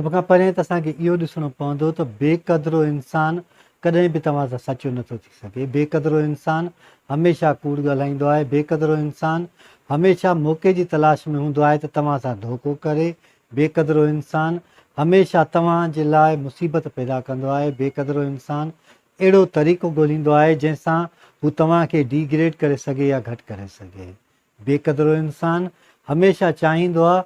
سڀ کان پهريائين ته اسان کي اهو ڏسڻو پوندو ته بي قدرو انسان ڪڏهن به توهان سان سچو نٿو ٿي سگهي. بي قدرو انسان هميشه ڪوڙ ڳالهائيندو آهي. بي قدرو انسان هميشه موقعي جي تلاش ۾ هوندو آهي ته توهان سان ڌوڪو ڪري. بي قدرو انسان هميشه توهان جي لاء مصيبت پيدا ڪندو آهي. بي قدرو انسان اهڙو طريقو ڳولهيندو آهي جنهن سان هو توهان کي ڊي گريڊ ڪري سگهي يا گهٽ ڪري سگهي. بي قدرو انسان هميشه چاهيندو آ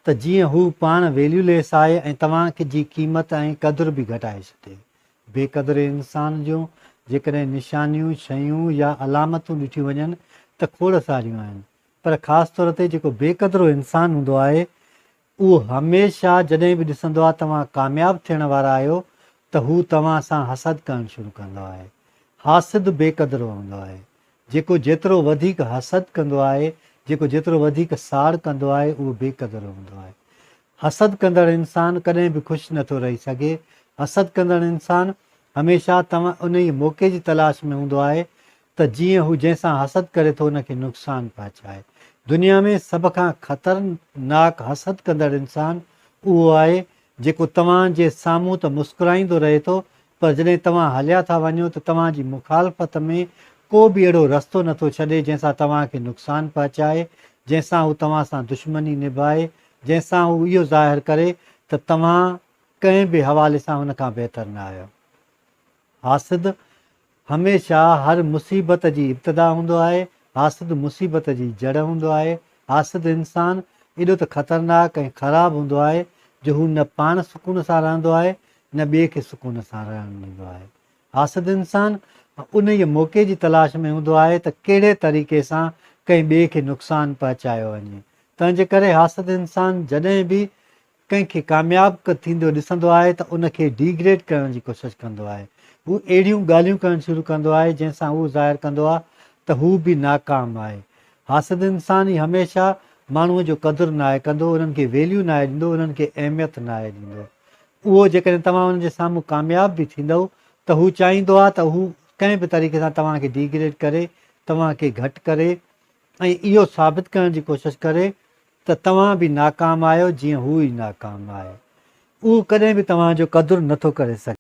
ته جيئن هو پاڻ ويليو ليس آهي ۽ توهان جي قيمت ۽ قدر به گهٽائي ڇڏي. بي قدري انسان جون جيڪڏهن نشانيون، شيون يا علامتون ڏٺيون وڃن ته کوڙ ساريون آهن پر خاص طور تي جيڪو بي قدرو انسان هوندو آهي اهو هميشه جڏهن به ڏسندو آهي توهان ڪامياب ٿيڻ وارا آهيو ته هو توهان سان حسد ڪرڻ شروع ڪندو آهي. حاسد بي قدرو هوندو آهي. جيڪو جيترو وڌيڪ حسد ڪندو آهي، جيڪو جيترو وڌيڪ ساڙ ڪندو آهي، اهو بي قدر هوندو آهي. حسد ڪندڙ انسان ڪڏهن به خوش نه ٿو رهي سگهي. حسد ڪندڙ انسان هميشه توهان انهيء موقعي جي تلاش ۾ هوندو آهي ته جيئن هو جنهن سان حسد ڪري ٿو ان کي نقصان پهچائي. دنيا ۾ سڀ کان خطرناڪ حسد ڪندڙ انسان اهو آهي جيڪو توهان جي سامهون ته مسڪرائيندو رهي ٿو پر جڏهن توهان هليا ٿا وڃو ته توهان جي مخالفت ۾ ڪو به اهڙو رستو نه ٿو ڇڏي جنهن سان توهان کي نقصان پهچائي، جنهن سان هو توهان سان دشمني نڀائي، جنهن سان هو اهو ظاهر ڪري ته توهان ڪنهن به حوالي سان هن کان بهتر نه آهيو. حاسد هميشه هر مصيبت جي ابتدا هوندو آهي، حاسد مصيبت جي جڙ هوندو آهي، حاسد انسان ايڏو ته خطرناڪ ۽ خراب هوندو آهي جو هو نه پاڻ سڪون سان رهندو آهي نه ٻئي کي سڪون سان رهڻ ڏيندو آهي. حاسد انسان انهيء موقعي جي تلاش ۾ هوندو آهي ته ڪهڙي طريقي سان ڪنهن ٻئي کي نقصان پهچايو وڃي. تنهنجي ڪري حاسد انسان جڏهن به ڪنهن کي ڪامياب ٿيندو ڏسندو آهي ته ان کي ڊي گريڊ ڪرڻ جي ڪوشش ڪندو آهي. هو اهڙيون ڳالهيون ڪرڻ شروع ڪندو آهي جنهن سان اهو ظاهر ڪندو آهي ته هو به ناڪام آهي. حاسد انسان ئي هميشه ماڻهوء جو قدر ناهي ڪندو، انهن کي ويليو ناهي ڏيندو، انهن کي اهميت ناهي ڏيندو. اهو جيڪڏهن توهان انهن جي سامهون ڪامياب به ٿيندؤ ته هو چاهيندو آهي ته هو ڪنهن به طريقي سان توهان کي ڊي گريڊ ڪري، توهان کي گهٽ ڪري ۽ اهو ثابت ڪرڻ جي ڪوشش ڪري ته توهان به ناڪام آهيو جيئن هو ئي ناڪام آهي. اهو ڪڏهن به توهان جو قدر نه ٿو ڪري سگهي.